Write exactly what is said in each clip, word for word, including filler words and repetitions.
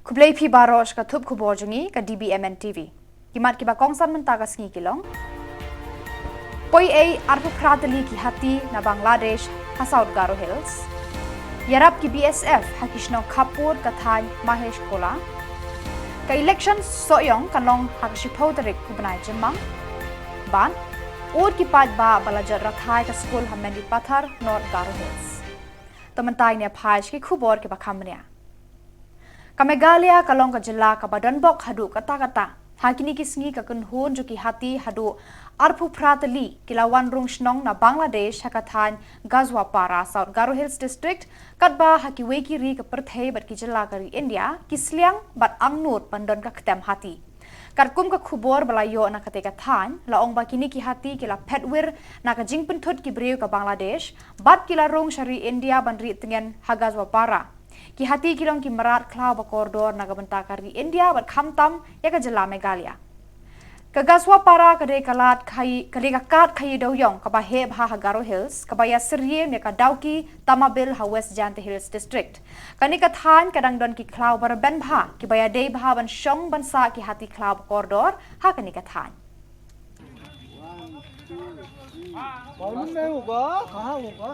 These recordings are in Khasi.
Khublei phi baroh sha ka thup khubor jong ngi ka D B M N T V. Ki mat kiba kongsan mynta ka sngi ki long: Poi ei arphew phra tylli ki hati na Bangladesh ha South Garo Hills. Ïarap ki B S F ha ki shnong khappud ka thaiñ Mahesh Kola. Ka election Sohiong kan long ha ka shiphew tarik u bnai Jymmang. Bad ud ki paidbah ba la jot rathai ka skul ha Mendipathar, North Garo Hills. To mynta ngin ïa phai sha ki khubor kiba kham bniah. Ka Meghalaya ka long ka jylla kaba donbok haduh katta katta. Ha kine ki sngi ka kynhun jong ki hati haduh arphew phra tylli ki la wan rung shnong na Bangladesh ha ka thaiñ Gazwapara, South Garo Hills District, katba ha kiwei ki ri ka pyrthei bad ki jylla ka ri India ki sliang bad angnud ban don ka ktem hati. Katkum ka khubor ba la ïoh na katei ka thaiñ, la ong ba kine ki hati ki la phet wir na ka jingpynthut ki briew ka Bangladesh bad ki la rung sha ri India ban rieh tngen ha Gazwapara. Ki hati ki long ki mrad khlaw ba kordor na ka bynta ka ri India bad khamtam ïa ka jylla Meghalaya. Ka Gazwapara ka dei ka lad khaïi, ka dei ka kad khaïi dewïong kaba heh bha ha Garo Hills, kaba ïa syriem ïa ka Dawki Tamabil ha West Jaintia Hills District. Kane ka thaiñ ka dang don ki khlaw ba rben bha kiba ïadei bha ban shong ban sah ki hati khlaw ba kordor ha kane ka thaiñ. मालूम नहीं होगा, कहाँ होगा?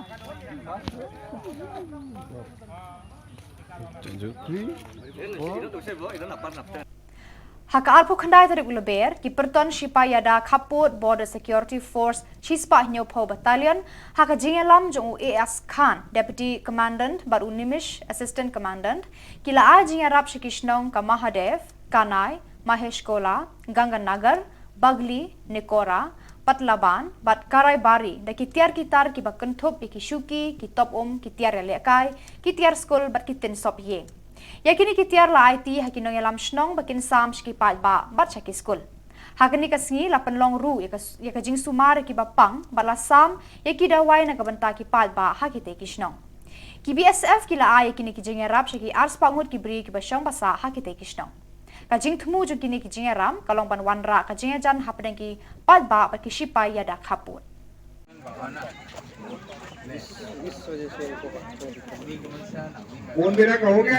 Ha ka arphew khyndai tarik u Lber, ki pyrton shipai ïada khappud Border Security Force shispah hynñiewphew Battalion ha ka jingïalam jong u A S Khan, Deputy Commandant, bad u Nimish, Assistant Commandant, ki la ai jingïarap sha ki shnong ka Mahadev, Kanai, Maheshkola, Ganganagar, Bagli, Nikora, Patlaban bad Karaibari da ki tiar ki tar kiba kynthup ïa ki shuki, ki top um, ki tiar ïalehkai, ki tiar skul bad ki tynsop ïing. Ïa kine ki tiar la aiti ha ki nongïalam shnong ba kin sam sha ki paidbah bad sha ki skul. Ha kane ka sngi la pynlong ruh ïa ka, ïa ka jingsumar ïa kiba pang bad la sam ïa ki dawai na ka bynta ki paidbah ha kitei ki shnong. Ki B S F ki la ai ïa kine ki jingïarap sha ki arspah ngut ki briew kiba shong ba sah ha kitei ki shnong. Ka jingthmu jong kine ki jingïalam ka long ban wanrah ka jingïajan hapdeng ki paidbah bad ki shipai ïada khappud. कौन दे रहा, कहोगे?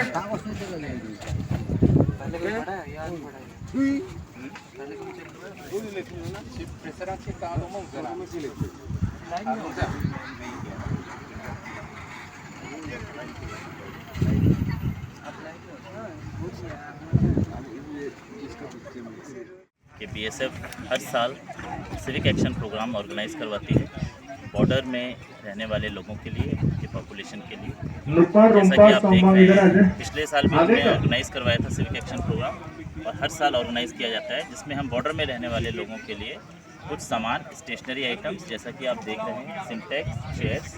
कि बीएसएफ हर साल सिविक एक्शन प्रोग्राम ऑर्गेनाइज करवाती है बॉर्डर में रहने वाले लोगों के लिए, उनके पॉपुलेशन के लिए। Nukpa, जैसा कि आप देख रहे हैं, पिछले साल भी हमने ऑर्गेनाइज करवाया था सिविक एक्शन प्रोग्राम, और हर साल ऑर्गेनाइज किया जाता है, जिसमें हम बॉर्डर में रहने वाले लोगों के लिए कुछ सामान, स्टेशनरी आइटम्स, जैसा कि आप देख रहे हैं, सिंटेक्स, चेयर्स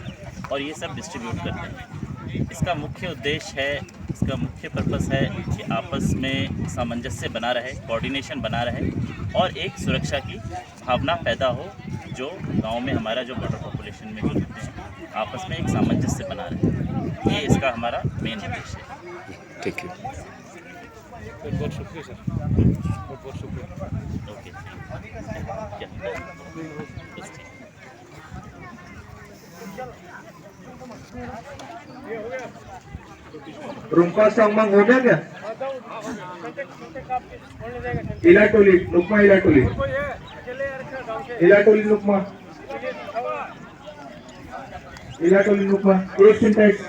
और ये सब डिस्ट्रीब्यूट करते हैं। इसका मुख्य उद्देश्य है, इसका मुख्य पर्पस है कि आपस में सामंजस्य बना रहे, कोऑर्डिनेशन बना रहे और एक सुरक्षा की भावना पैदा हो, जो गांव में हमारा जो बॉर्डर पॉपुलेशन में जो रहते हैं, आपस में एक सामंजस्य बना रहे। ये इसका हमारा मेन उद्देश्य है। ठीक है। बहुत बहुत शुक्रिया सर, बहुत बहुत शुक्रिया। ओके। क्या? बस ठीक। रुम्पा संगमम हो गया क्या? इलाटोली, नुकमा इलाटोली। इलाटोली नुकमा। इलाटोली नुकमा। एक सिंटेक्स।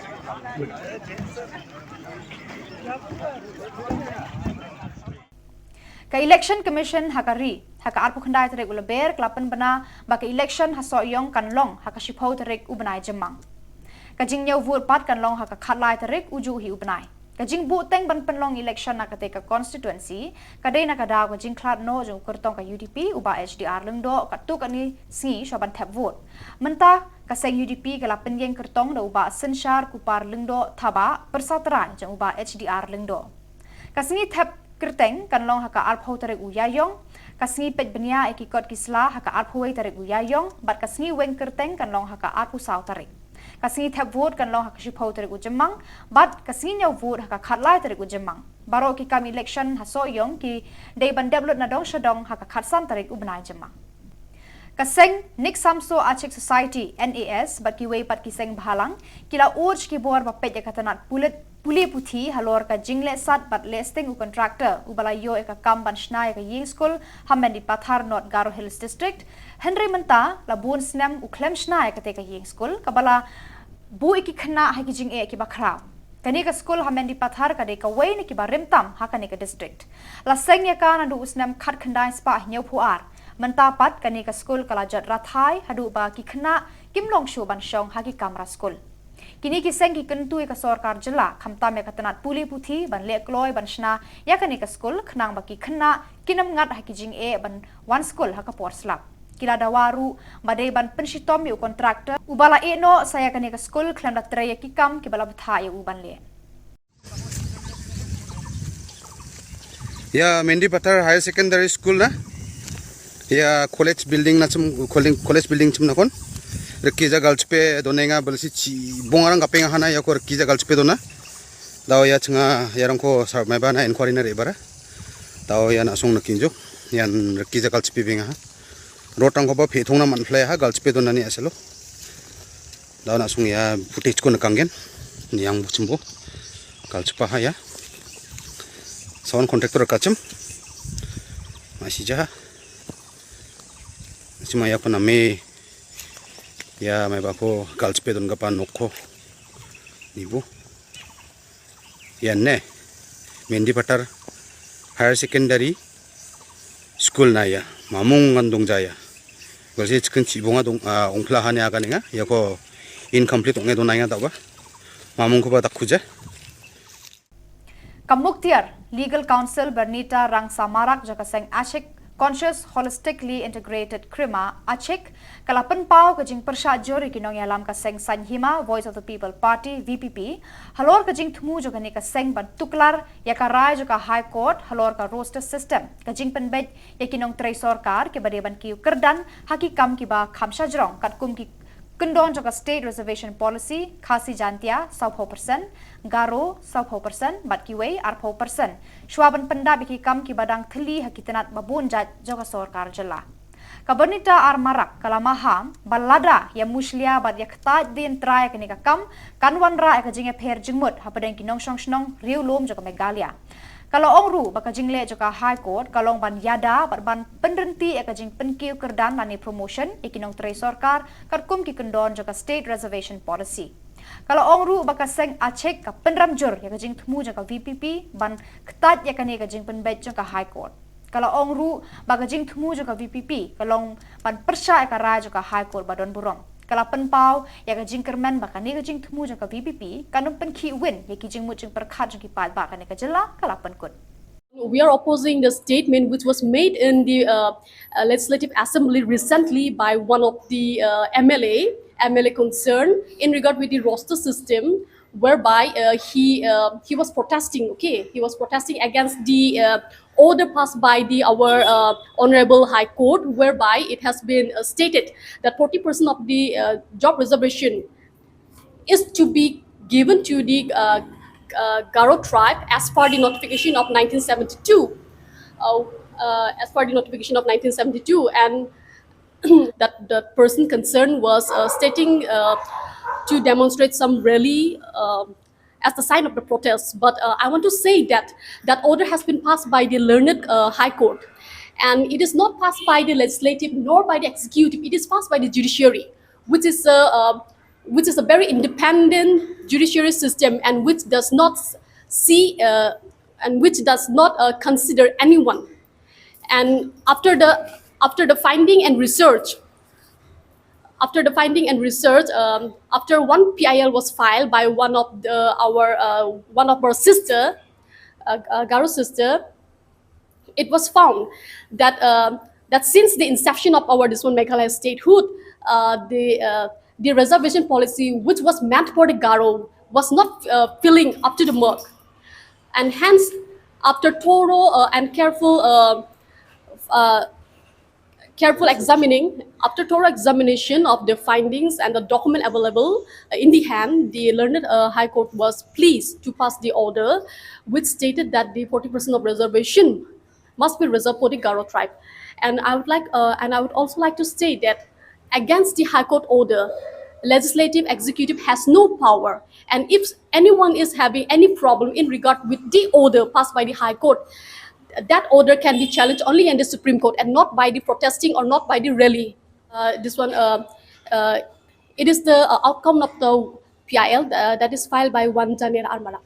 Ka Election Commission ha ka ri, ha ka arphew khyndai tarik u Lber, ka la pynbna ba ka election ha Sohiong kan long ha ka shiphew tarik u bnai Jymmang. Ka jingñiew vote pat kan long ha ka khatlai tarik u juh hi u bnai. Ka jingbuhteng ban pynlong election na katei ka constituency ka dei na ka daw ka jingkhlad noh jong u kyrtong ka U D P u Bah H D R Lyngdoh katto katne sngi shuwa ban thep vote. Mynta ka seng U D P ka la pynïeng kyrtong da u Bah Synshar Kupar Lyngdoh Thabah, pyrsa trai jong u Bah H D R Lyngdoh. Ka sngi thep kyrteng kan long ha ka arphew tarik u Ïaïong, ka sngi peit bniah ïa ki kot ki sla ha ka arphew wei tarik u Ïaïong, bad ka sngi weng kyrteng kan long ha ka arphew saw tarik. Ka sngi thep vote kan long ha ka shiphew tarik u Jymmang, bad ka sngi ñiew vote ha ka khatlai tarik u Jymmang. Baroh ki kam election ha Sohiong ki dei ban dep lut na dong sha dong ha ka khatsan tarik u bnai Jymmang. Ka seng Nick Samso Achik Society, N A S, bad kiwei pat ki seng bhalang ki la urge ki bor ba peit ïa ka tnat pulit pule puthi halor ka jingleh sat bad leh sting u contractor uba la ïoh ïa ka kam ban shna ïa ka ïing skul ha Mendipathar, North Garo Hills District. Hynrei mynta la bun snem u khlem shna ïa kata ka ïing skul kaba la buh ïa ki khynnah ha ki jingeh kiba khraw. Kane ka skul ha Mendipathar ka dei kawei na kiba rim tam ha kane ka district. La seng ïa ka naduh u snem khatkhyndai spah hynñiewphew ar. Mynta pat kane ka skul ka la jot rathai haduh ba ki khynnah kim long shuh ban shong ha ki kamra skul. Kine ki seng ki kyntu ïa ka sorkar jylla khamtam ïa ka tnat pule puthi ban leh kloi ban shna ïa kane ka skul khnang ba ki khynnah kin ym ngat ha ki jingeh ban wan skul ha ka por slap. Ki la dawa ruh ba dei ban pynshitom ïa u contractor uba la ïehnoh sa ïa kane ka skul khlem da trei ïa ki kam kiba la bthah ïa u ban leh. Ïa Mendipathar Higher Secondary School na, ïa college building na chim, college, college building chim na kon. Rki ja galchpe dona nga balsi chi bong arang kapeng hana ïa ko rki ja galchpe dona. Daw ïa chnga ïa rang ko sar mai ba na inquiry na re bara. Daw ïa na song na kinjuk ïa rki ja galchpe beng ha. Rotang ko ba phe thong na man phle ha galchpe dona ni aselo. Daw na sung ïa footage ko na kanggen ni yang bu chimbo. Kal chupa ha ïa. Sound contractor ka chim. Masih jaha. Cuma ïa pernah me ïa mai ba ko kal chupa don ka pa nok ko. Ni bu. Ïa ne Mendipathar Higher Secondary School na ïa mamung ngan dong ja ïa. Gol si chicken chi bunga dong ong phla hane akan nga ïa ko incomplete ong edon nga ta ba mamung ko ba tak khuja. Ka Muktiar Legal Counsel Bernita Rangsa Marak jaka seng Achik Conscious Holistically Integrated Krima Achik ka la pynpaw ka jingpyrshah jur ïa ki nongïalam ka seng Saiñ Hima Voice of the People Party V P P halor ka jingthmu jong kane ka seng ban tuklar ïa ka rai jong ka High Court halor ka roster system, ka jingpynbeit ïa ki nongtrei sorkar kiba dei ban kiew kyrdan ha ki kam kiba kham shajrong katkum ki kyndon jong ka State Reservation Policy, Khasi Jaintia sawphew percent, Garo sawphew percent bad kiwei arphew percent. Shuwa ban pyndap ïa ki kam kiba dang thylli ha ki tnat ba bun jait jong ka sorkar jylla. Ka Bernita R Marak ka la maham ba lada ïa mushlia bad ïa ktait dien trai kane ka kam kan wanrah ïa ka jingïapher jingmut hapdeng ki nongshong shnong riewlum jong ka Meghalaya. Ka la ong ruh ba ka jingleh jong ka High Court ka long ban ïada bad ban pynryntih ïa ka jingpynkiew kyrdan lane promotion ïa ki nongtrei sorkar katkum ki kyndon jong ka State Reservation Policy. Ka la ong ruh ba ka seng Achik ka pynrem jur ïa ka jingthmu jong ka V P P ban ktait ïa kane ka jingpynbeit jong ka High Court. Ka la ong ruh ba ka jingthmu jong ka V P P ka long ban pyrshah ïa ka rai jong ka High Court ba don burom. Ka la pynpaw ïa ka jingkyrmen ba kane ka jingthmu jong ka V P P kan ym pynkhih win ïa ki jingmut jingpyrkhat jong ki paidbah kane ka jylla, ka la pynkut. We are opposing the statement which was made in the uh, uh, Legislative Assembly recently by one of the uh, M L A, M L A concerned in regard with the roster system, whereby uh, he uh, he was protesting. Okay, he was protesting against the uh, order passed by the our uh, Honorable High Court, whereby it has been uh, stated that forty percent of the uh, job reservation is to be given to the uh, uh, Garo tribe as per the notification of nineteen seventy-two. Uh, uh, as per the notification of nineteen seventy-two, and that the person concerned was uh, stating uh, to demonstrate some rally uh, as the sign of the protest. But uh, I want to say that that order has been passed by the learned uh, High Court, and it is not passed by the legislative nor by the executive. It is passed by the judiciary, which is a uh, which is a very independent judiciary system and which does not see uh, and which does not uh, consider anyone. And after the after the finding and research, after the finding and research, um, after one P I L was filed by one of the our uh, one of our sister, uh, uh, Garo sister, it was found that uh, that since the inception of our this one Meghalaya statehood, uh, the uh, the reservation policy which was meant for the Garo was not uh, filling up to the mark, and hence, after thorough uh, and careful uh, uh, careful examining, after thorough examination of the findings and the document available uh, in the hand, the learned uh, High Court was pleased to pass the order, which stated that the forty percent of reservation must be reserved for the Garo tribe. And I would like, uh, and I would also like to say that against the High Court order, Legislative executive has no power, and if anyone is having any problem in regard with the order passed by the High Court, that order can be challenged only in the Supreme Court and not by the protesting or not by the rally. Uh, this one, uh, uh, it is the uh, outcome of the P I L uh, that is filed by one Janir Armalak.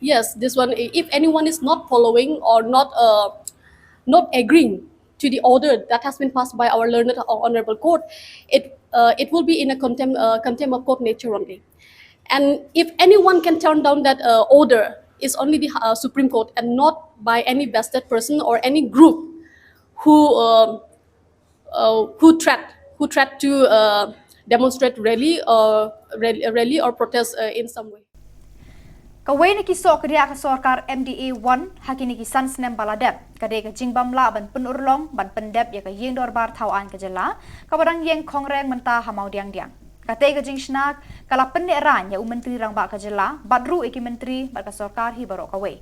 Yes, this one, if anyone is not following or not uh, not agreeing to the order that has been passed by our learned or honorable court, it uh, it will be in a contempt uh, contempt of court nature only. And if anyone can turn down that uh, order, is only the uh, Supreme Court and not by any vested person or any group who uh, uh, who threat who threat to uh, demonstrate rally or rally, rally or protest uh, in some way. Kawei na ki sohkdiah ka sorkar M D A one ha kine ki san snem ba la dep ka dei ka jingbym lah ban pynurlong ban pyndep ïa ka ïing dorbar thaw aiñ ka jylla kaba dang ïeng khongreng mynta ha Mawdiangdiang. Katei ka jingshna ka la pyneh rain ïa u Myntri Rangbah ka jylla bad ruh ïa ki myntri bad ka sorkar hi baroh kawei.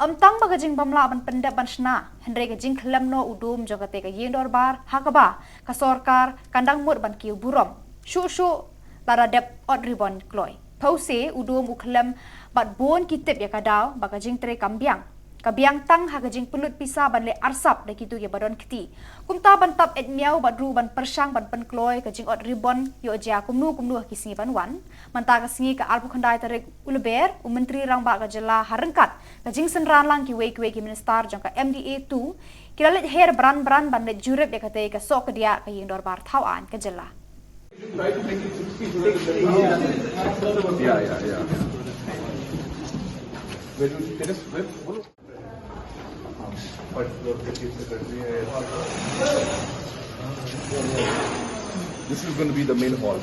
Ym tang ba ka jingbym lah ban pyndep ban shna, hynrei ka jingkhlem noh u dum jong katei ka ïing dorbar ha kaba ka sorkar kan dang mut ban kiew burom. Shuh shuh lada dep ot ribon kloi. Phewse u dum u khlem bad bun ki tip ïa ka daw ba ka jingtrei kam biang. Ka biang tang ha ka jingpynlut pisa ban leh arsap da kito kiba don kti. Kumta ban tap eit miaw bad ruh ban pyrshang ban pynkloi ka jingot ribon ïoh jia kumno kumno ha ki sngi ban wan. Mynta ka sngi ka arphew khyndai tarik u Lber, u Myntri Rangbah ka jylla ha ryngkat ka jingsynran lang kiwei kiwei ki minister jong ka M D A two ki la leit her bran bran ban leit jurip ïa katei ka sohkdiah ka ïing dorbar thaw aiñ ka jylla. Yeah, yeah, yeah. This is going to be the main hall.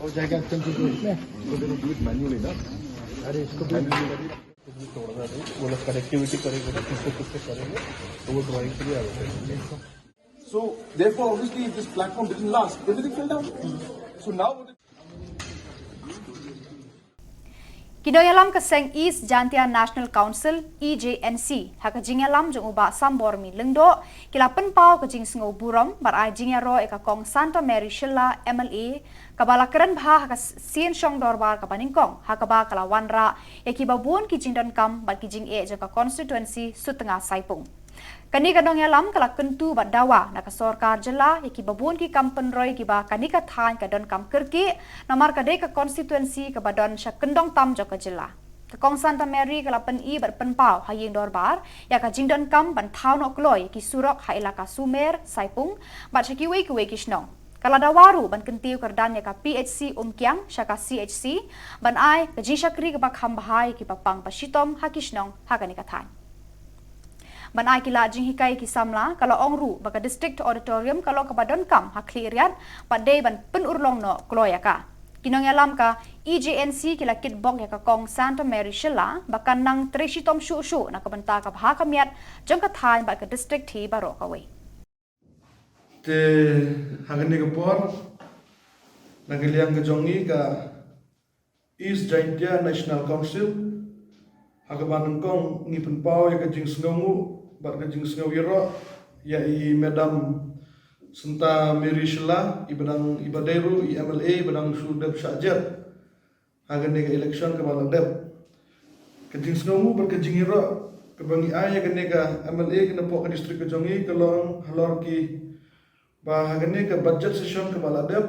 वो जाएगा कंप्यूटर में We're going to do it manually, ना? अरे इसको भी Manually. तोड़ना नहीं, वो लोग कनेक्टिविटी करेंगे ना, किससे किससे करेंगे, तो वो ड्राइंग के लिए आवेदन। So therefore, obviously, if this platform didn't last, everything fell down. So now what is Ki nongïalam ka seng East Jaintia National Council, E J N C, ha ka jingïalam jong u Bah Sambormi Lyngdoh, ki la pynpaw ka jingsngew burom bad ai jingïaroh ïa ka Kong Santa Mary Shylla M L A, kaba la kren bha ha ka sien shong dorbar kaba nyngkong, ha kaba ka la wanrah ïa kiba bun ki jingdonkam bad ki jingeh jong ka constituency Sutnga Saipung. Kane ka nongïalam ka la kyntu bad dawa na ka sorkar jylla ïa kiba bun ki kam pynroi kiba kane ka thaiñ ka donkam kyrkieh namar ka dei ka constituency kaba don sha kyndong tam jong ka jylla. Ka Kong Santa Mary ka la pyni bad pynpaw ha ïing dorbar ïa ka jingdonkam ban thaw noh kloi ïa ki surok ha ilaka Sumer, Saipung bad sha kiwei kiwei ki shnong. Ka la dawa ruh ban kyntiew kyrdan ïa ka P H C Umkiang sha ka C H C ban ai ka jingshakri kaba kham bha ïa kiba pang ba shitom ha ki shnong ha kane ka thaiñ. Ban ai ki lad jinghikai ki samla, ka la ong ruh ba ka District Auditorium ka long kaba donkam ha khlieh riat bad dei ban pynurlong noh kloi ïa ka. Ki nongïalam ka E J N C ki la kitbok ïa ka Kong Santa Mary Shylla ba kan nang trei shitom shuh shuh na ka bynta ka bha ka miat jong ka thaiñ bad ka district hi baroh kawei. Te ha kane ka por na ka liang ka jong ngi ka East Jaintia National Council, ha kaba nyngkong ngi pynpaw ïa ka jingsngewnguh bad ka jingsngew ïaroh ïa i Madam Santa Mary Shylla, iba dang, iba dei ruh i M L A iba dang shu dep shah jet ha kane ka election kaba la dep. Ka jingsngewnguh bad ka jingïaroh kaba ngi ai ïa kane ka M L A kane hapoh ka district ka jong ngi ka long halor ki ba ha kane ka budget session kaba la dep,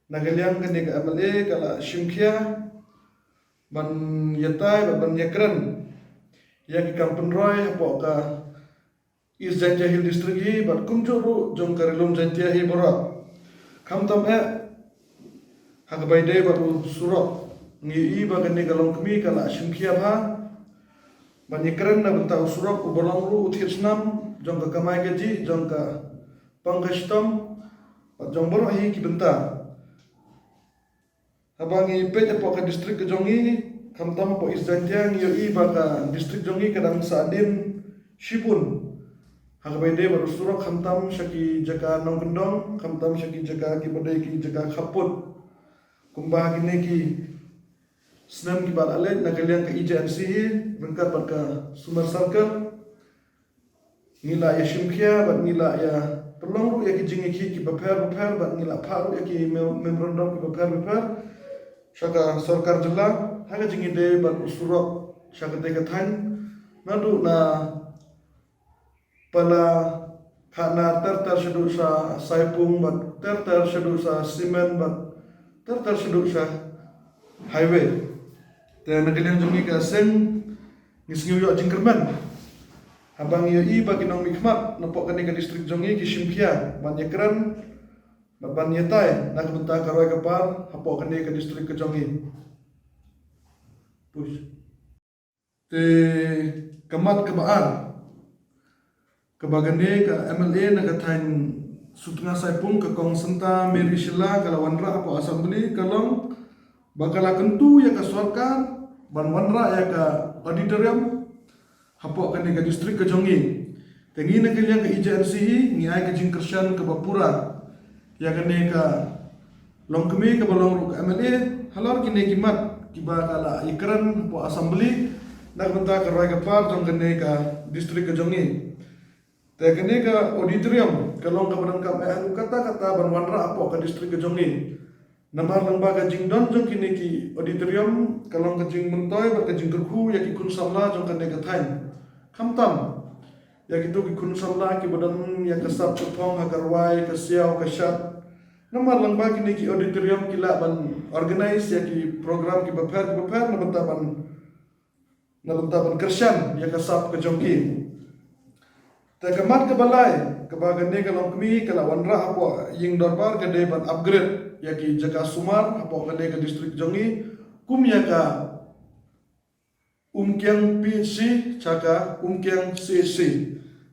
na ka liang kane ka M L A ka la shim khia ban ïatai bad ban ïakren ïa ki kam pynroi hapoh ka East Jaintia Hills District hi bad kumjuh ruh jong ka Ri Lum Jaintia hi baroh. Khamtam eh ha kaba ïadei bad u surok, ngi ïohi ba kane ka longkmie ka la shim khia bha ban ïakren na bynta u surok uba long ruh u thied snam jong ka kamai kajih, jong ka pang ka shitom bad jong baroh hi ki bynta. Haba ngi peit hapoh ka district ka jong ngi, khamtam hapoh East Jaintia, ngi ïohi ba ka district jong ngi ka dang sahdien shibun ha kaba ïadei bad u surok, khamtam sha ki jaka nongkyndong, khamtam sha ki jaka kiba dei ki jaka khappud. Kumba ha kine ki snem kiba la leit na ka liang ka E J N C hi ryngkat bad ka Sumar Circle. Ngi la ïa shim khia bad ngi la ïa pynlong ruh ïa ki jingïakhih kiba pher bapher bad ngi la phah ruh ïa ki mem- memorandum kiba pher bapher sha ka sorkar jylla ha ka jingïadei bad u surok sha katei ka thaiñ, naduh na Pala, Khahnar ter ter shaduh sha Saipung bad ter ter shaduh sha Simen bad ter ter shaduh sha highway. Te na ka liang jong ngi ka seng ngi sngew ïoh jingkyrmen haba ngi ïohi ba ki nongmihkhmat napoh kane ka district jong ngi ki shim khia ban ïakren bad ban ïatai na ka bynta ka roi ka par hapoh kane ka district ka jong ngi. Push. Te ka mat kaba ar kaba kane ka M L A na ka thaiñ Sutnga Saipung, ka Kong Santa Mary Shylla, ka la wanrah hapoh Assembly ka long ba ka la kyntu ïa ka sorkar ban wanrah ïa ka auditorium hapoh kane ka district ka jong ngi. Te ngi na ka liang ka E J N C hi ngi ai ka jingkyrshan kaba pura ïa kane ka longkmie kaba long ruh ka M L A halor kine ki mat kiba ka la ïakren hapoh Assembly na ka bynta ka roi ka par jong kane ka district ka jong ngi. Te kane ka auditorium ka long kaba donkam eh haduh katta katta ban wanrah hapoh ka district ka jong ngi. Namar lyngba ka jingdon jong kine ki auditorium ka long ka jingmyntoi bad ka jingkyrkhu ïa ki khun samla jong kane ka thaiñ. Khamtam ïa kito ki khun samla kiba don ïa ka sap ka phong ha ka rwai, ka siaw, ka shad. Namar lyngba kine ki auditorium ki lah ban organize ïa ki program kiba pher kiba pher na bynta ban na bynta ban kyrshan ïa ka sap ka jong ki. Te ka mat kaba lai kaba kane ka longkmie ka la wanrah hapoh ïing dorbar ka dei ban upgrade ïa ki jaka sumar hapoh kane ka district jong ngi, kum ïa ka Umkiang P H C sha ka Umkiang C H C.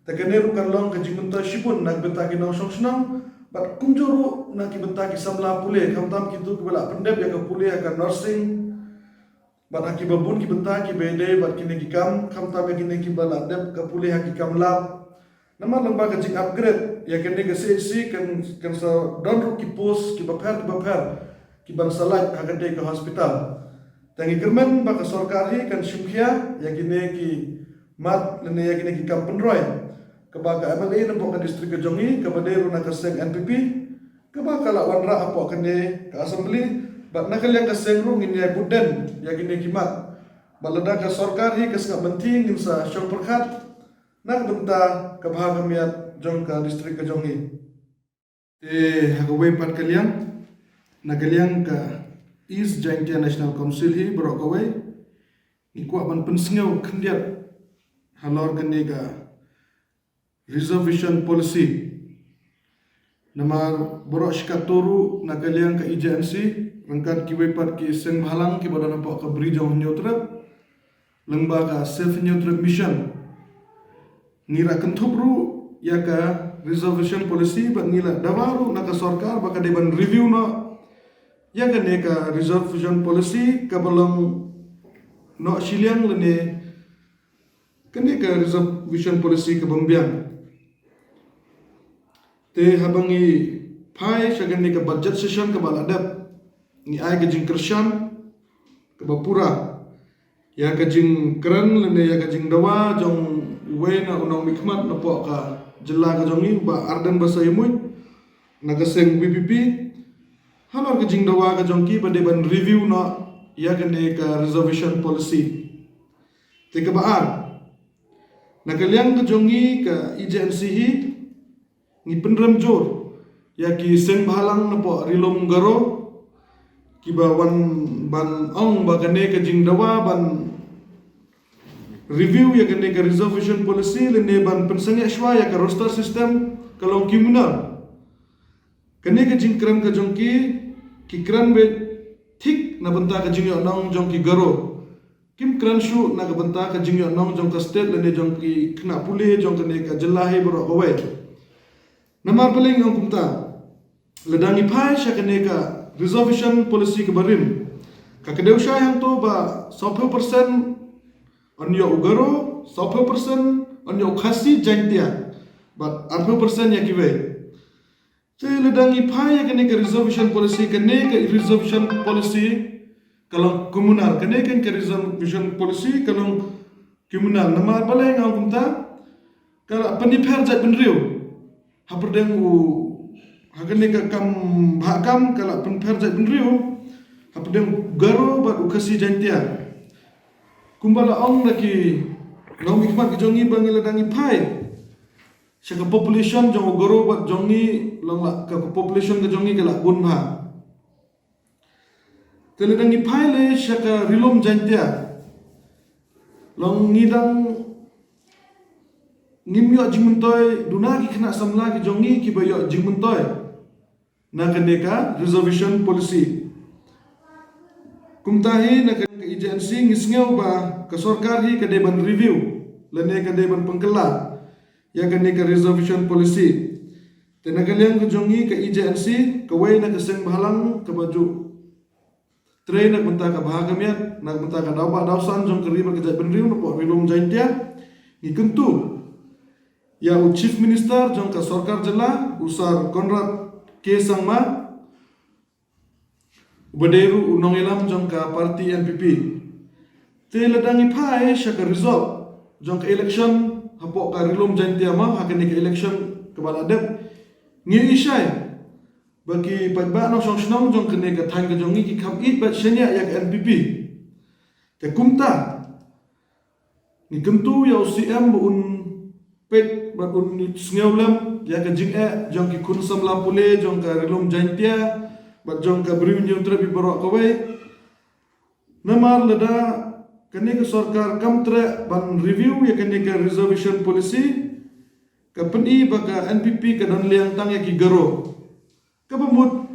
Te kane ruh kan long ka jingmyntoi shibun na ka bynta ki nongshong shnong bad kumjuh ruh na ki bynta ki samla pule, khamtam kito kiba la pyndep ïa ka pule ha ka nursing bad ha kiba bun ki bynta kiba ïadei bad kine ki kam, khamtam ïa kine kiba la dep ka pule ha ki kam lab. Namar lyngba ka jing upgrade ïa kane ka C H C kan kan sa don ruh ki post kiba pher kiba pher kiban sa lait ha katei ka hospital. Te ngi kyrmen ba ka sorkar hi kan shim khia ïa kine ki mat lane ïa kine ki kam pynroi kaba ka M L A napoh ka district ka jong ngi kaba dei ruh na ka seng N P P kaba ka la wanrah hapoh kane ka Assembly bad na ka liang ka seng ruh ngin ïai bud den ïa kine ki mat. Bad lada ka sorkar hi ka sngap mynthi ngin sa shong pyrkhat na ka bynta ka bha ka miat jong ka district ka jong ngi. Te ha kawei pat ka liang, na ka liang ka East Jaintia National Council hi baroh kawei ngi kwah ban pynsngew khyndiat halor kane ka reservation policy. Namar baroh shi katto ruh na ka liang ka E J N C ryngkat kiwei pat ki seng bhalang kiba don hapoh ka Bri jong Hynñiewtrep lyngba ka Save Hynñiewtrep Mission ngi la kynthup ruh ïa ka reservation policy bad ngi la dawa ruh na ka sorkar ba ka dei ban review noh ïa kane ka reservation policy kaba long noh shiliang lane kane ka reservation policy kaba ym biang. Te haba ngi phai sha kane ka budget session kaba la dep ngi ai ka jingkyrshan kaba pura ïa ka jingkren lane ïa ka jingdawa jong uwei na u nongmihkhmat napoh ka jylla ka jong ngi, u Bah Ardent Basaiawmoit na ka seng V P P, halor ka jingdawa ka jong ki ba dei ban review noh ïa kane ka reservation policy. Te kaba ar, na ka liang ka jong ngi ka E J N C hi ngi pynrem jur ïa ki seng bhalang napoh Ri Lum Garo kiba wan ban ong ba kane ka jingdawa ban review ïa kane ka reservation policy lane ban pynsangeh shuwa ïa ka roster system ka long criminal. Kane ka jingkren ka jong ki, ki kren beit thik na bynta ka jingïohnong jong ki Garo. Kim kren shuh na ka bynta ka jingïohnong jong ka state lane jong ki khynnah pule jong kane ka jylla hi baroh kawei. Namar balei nga ong kumta, lada ngi phai sha kane ka reservation policy kaba rim, ka kdew shai hangto ba sawphew percent yn ïoh u Garo, sawphew percent yn ïoh u Khasi Jaintia bad arphew percent ïa kiwei. Te lada ngi phai ïa kane ka reservation policy, kane ka reservation policy ka long communal. Kane ka reservation policy ka long communal. Namar balei nga ong kumta? Ka la pynipher jaitbynriew hapdeng u, ha kane ka kam bhah kam ka la pynipher jaitbynriew hapdeng u Garo bad u Khasi Jaintia. Kumba la ong da ki nongmihkhmat ki jong ngi ba ngi la dang ïa phai sha ka population jong u Garo bad jong ngi, long la ka population ka jong ngi ka la bun bha. Te lada ngi phai lei sha ka Ri-lum Jaintia, long ngi dang ngim ïoh jingmyntoi, duna ki khynnah samla ki jong ngi kiba ïoh jingmyntoi na kane ka reservation policy. Kumta hi na kane ka E J N C ngi sngew ba ka sorkar hi ka dei ban review lane ka dei ban pynkylla ïa kane ka reservation policy. Te na ka liang ka jong ngi ka E J N C, kawei na ka seng bhalang kaba ju trei na ka bynta ka bha ka miat, na ka bynta ka daw ba daw san jong ka ri bad ka jaitbynriew napoh Ri-lum Jaintia, ngi kyntu ïa u Chief Minister jong ka sorkar jylla, u Sir Conrad K Sangma, uba dei ruh u nongïalam jong ka party N P P. Te lada ngi phai sha ka result jong ka election hapoh ka Ri-lum Jaintia mo, ha kane ka election kaba la dep, ngi ïohi shai ba ki paidbah nongshong shnong jong kane ka thaiñ ka jong ngi ki kham ïeit bad shaniah ïa ka N P P. Te kumta ngi kyntu ïa u C M ba un peit bad un sngew lem ïa ka jingeh jong ki khun samla pule jong ka Ri-lum Jaintia bad jong ka Bri u Hynñiewtrep baroh kawei. Namar lada kane ka sorkar kam treh ban review ïa kane ka reservation policy, ka pyni ba ka N P P ka don liang tang ïa ki Garo. Kaba mut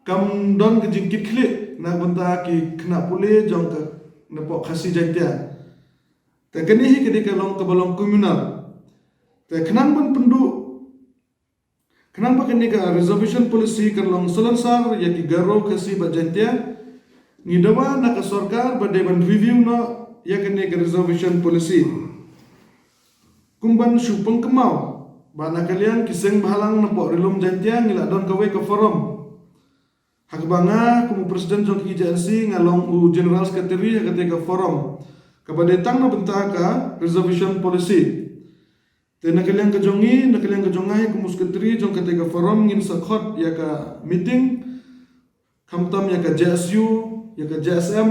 kam don ka jingkitkhlieh na ka bynta ki khynnah pule jong ka napoh Khasi Jaintia. Te kane hi ka dei ka long kaba long communal. Te khnang ban pynduh, khnang ba kane ka reservation policy kan long salonsar ïa ki Garo, Khasi bad Jaintia, ngi dawa na ka sorkar ba dei ban review noh ïa kane ka reservation policy. Kumban shu pynkynmaw ba na ka liang ki seng bhalang napoh Ri-lum Jaintia ngi la don kawei ka forum ha kaba nga kum u president jong ka E J N C nga long u general secretary ha kata ka forum kaba dei tang na bynta ka reservation policy. Te na ka liang ka jong ngi, na ka liang ka jong nga hi kum u secretary jong kata ka forum ngin sa khot ïa ka meeting khamtam ïa ka J S U, ïa ka J S M,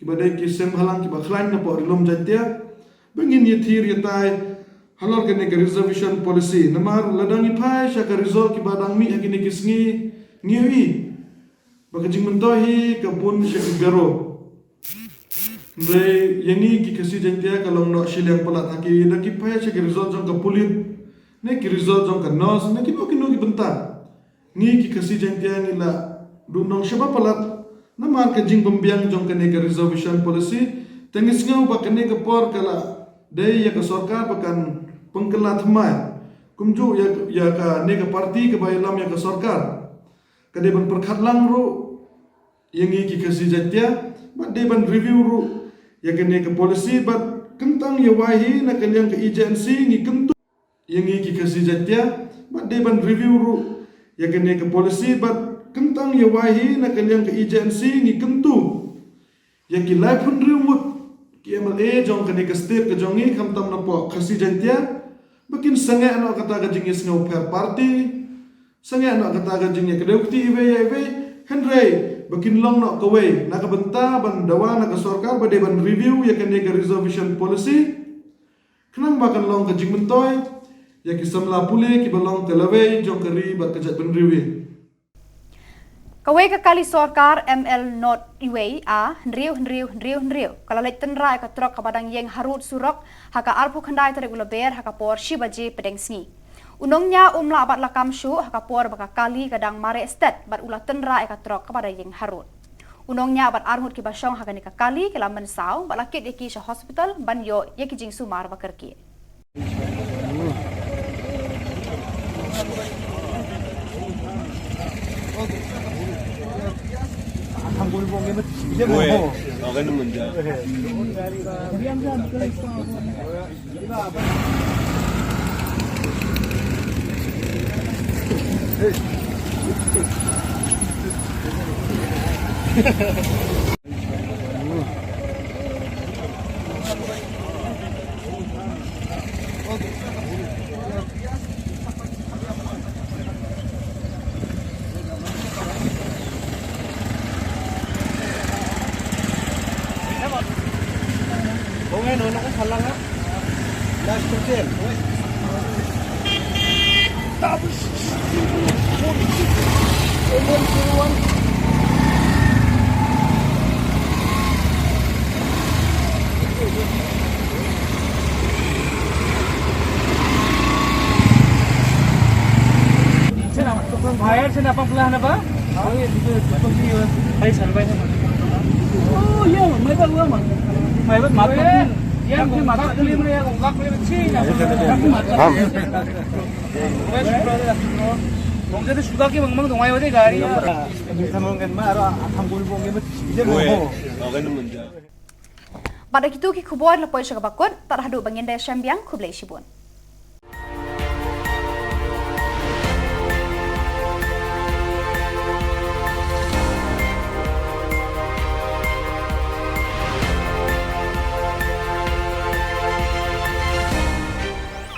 kiba dei ki seng bhalang kiba khlaiñ napoh Ri-lum Jaintia, ba ngin ïathir ïatai halor kane ka reservation policy. Namar lada ngi phai sha ka result kiba dang mih ha kine ki sngi, ngi ïohi ba ka jingmyntoi hi ka bun sha ki Garo. Hynrei ïa ngi ki Khasi Jaintia ka long noh shiliang palat ha ki, da ki phai sha ki result jong ka pulit, ne ki result jong ka nurse, ne kino kino ki bynta. Ngi ki Khasi Jaintia ngi la duhnong shaba palat namar ka jingbymbiang jong kane ka reservation policy. Te ngi sngew ba kane ka por ka la dei ïa ka sorkar ba kan pynkylla thymmai. Kumjuh ïa, ïa kane ka party kaba ïalam ïa ka sorkar ka dei ban pyrkhat lang ruh ïa ngi ki Khasi Jaintia bad dei ban review ruh ïa kane ka policy bad kyntang ïa wai hi na ka liang ka E J N C ngi kyntu ïa ngi ki Khasi Jaintia bad dei ban review ruh ïa kane ka policy bad kyntang ïa wai hi na ka liang ka E J N C ngi kyntu ïa ki laiphew hynriew ngut ki M L A jong kane ka state ka jong ngi khamtam napoh Khasi Jaintia ba kin sangeh noh kata ka jingïasngew pher party, sangeh noh kata ka jingïakdew kti iwei ïa iwei, hynrei ba kin long noh kawei na ka bynta ban dawa na ka sorkar ba dei ban review ïa kane ka reservation policy. Khnang ba kan long ka jingmyntoi ïa ki samla pule kiba long ka lawei jong ka ri bad ka jaitbynriew hi. Kawei ka kali sorkar M L not iwei a hynriew hynriew hynriew hynriew ka la leit tynrah ïa ka trok kaba dang ïeng harud surok ha ka arphew khyndai tarik u Lber ha ka por shi baje pdeng sngi. U nongñiah um lah bat la kam shuh ha ka por ba ka kali ka dang mareh stet bad u la tynrah ïa ka trok kaba dang ïeng harud. U nongñiah bad arngut kiba shong ha kane ka kali ki la mynsaw bad la kit ïa ki sha hospital ban ïoh ïa ki jingsumar ba kyrkieh. Bayar sini apa pelah apa? Oh iya, mai ba gua mah. Mai ba mata kulit. Yang mata kulit mana ya? Ungkap kulit sih. Bang, jadi suka ki, bang, bang, dong, ayo deh, gari. Bisa mau ngen mah, atau akan bulu bong ngen mah. Dia mau. Bad da kitu ki khubor la poi sha kaba kut, tad haduh ban ïa shem biang, khublei shibun.